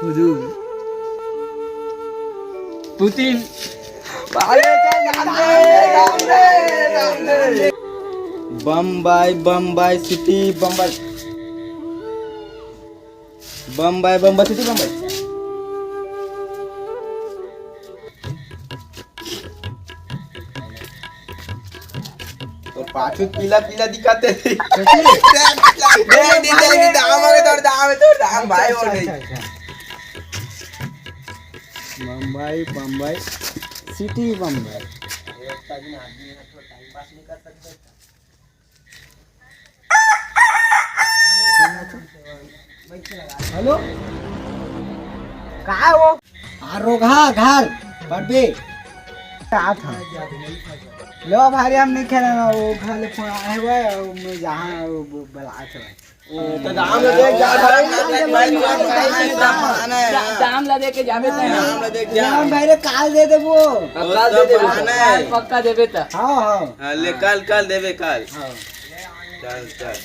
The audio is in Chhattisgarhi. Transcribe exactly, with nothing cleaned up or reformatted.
हुजूर। Putin. Bambai, Bambai city, Bambai. Bambai, Bambai city, Bambai. तो पाछू पीला पीला दिखाते। दे, दे, दे, दे, दाम आ गए, तोर दाम है, तोर दाम, भाई, वो नहीं। बम्बई, बम्बई सिटी, बम्बई। हेलो, का है वो? आ, रोगहा घर पर भी। का था? लो भाई, हम नहीं खेले ना, वो घर ले फोन आए हुए, वो मैं जहाँ वो ब-, बुलाए थे भाई। तो दाम ले देख जा भाई, भाई, भाई, भाई, दाम आना है। दा-, दाम ला दे के जाबे तैं। दाम ला देख जा। दाम भाई रे, काल दे देबो। अब काल दे देबे। आना है। काल पक्का देबे त। हाँ, हाँ। हाँ, ले, काल, काल देबे, काल। हाँ। चल, चल।